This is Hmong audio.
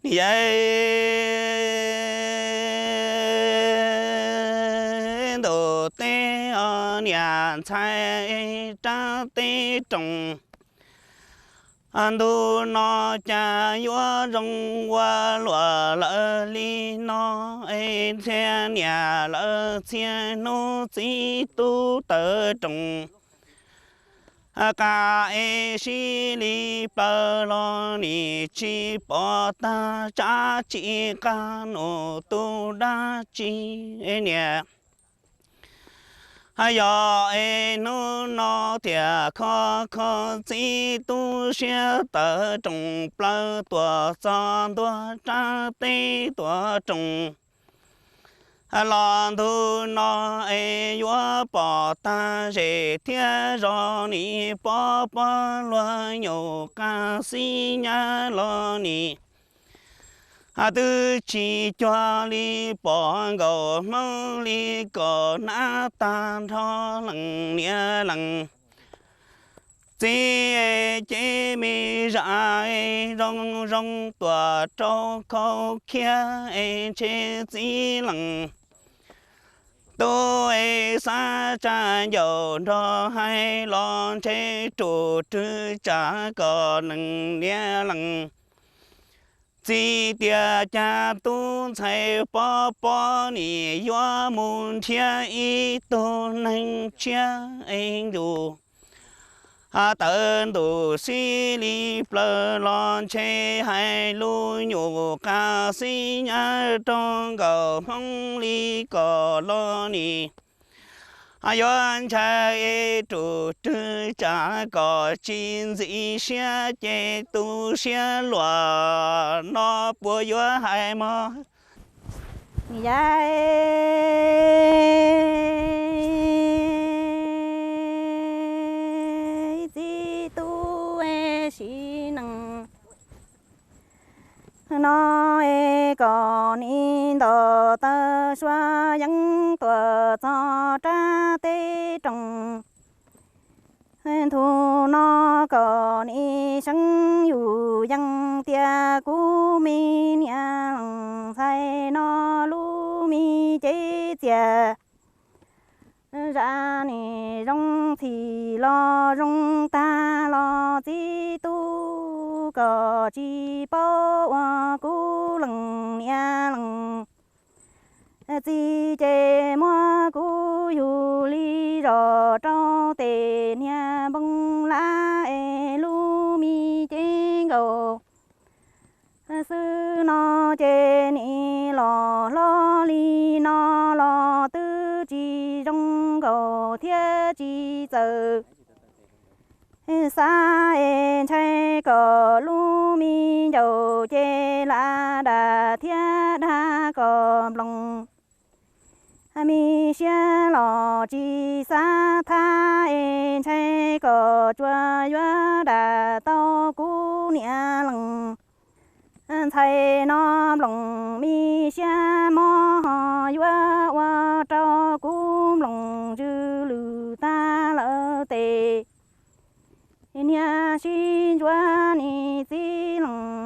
Niam yawg, ntuj teb os niam ntxhais, rab teb roos, ntu no cas yuav zoo ua luam lawm li no, es txhia niam lawv txhia hnub txiv tub tawv roos. Qas es sib li plaws los nim tsis pom tag, tsab tsis qab nus tu dab tsi niam. Yog es hnub no tiam khov kho txiv tub siab tawv roos plaws tuam txog ntua rab teb tuam roos. Los ntu no es yuav pom tag zes thiab zos nim pob pob luag nyuam qas xib nyab los nim twb tsis cuag li pom nkaus hmoob li kom hnab tag nrho lees niam lees. Txiv es cev me zam es zoo zoo tuam rau khau khiab es ntshe txiv lees. Tub es xav tsa ncaum nrog hais los ntshe rus rwg tsav kom lees niam lees. Txiv tias cas tub ntxhais pob pob nim yuav mus nrhiav ib tug neeg tshiab es ntus tawv ntus xib li plaws los ntshe hais lus nyuam qas xib nyab rau nkaus hmoob li kom los nim yuav ntshai es rus rwg tsav kom tsis ntxim siab ces tu siab luam no puas yuav hais mog. Yais, txiv tub es sim neej no es kom nim ntaus taw sua yeeb tuam txog rab teb roos. Ntu no kom nim seev yus yees tias kuv me niam lees ntxhais no lub me cev txias zam nim zoo txhim los zoo tag los txiv tub kom tsis paub ua kuv lees niam lees txiv ces muab kuv yug li zos rau tes niag npoo lab es lub me cev nkaus xwb no ces nim los hlob li no los twb tsis zoo nkaus thiab tsis txawm xav es ntshai kom lub me ncaus ces lam dam thiab dag kom nploos me siab los tsis xav thab es ntshai kom tsuas yuav dam tau kuv niam lees ntxhais no nploos me siab mob ho yuav ua rau kuv nploos tsw lwm tag lawm tes niag sib ntsuav nim txiv lees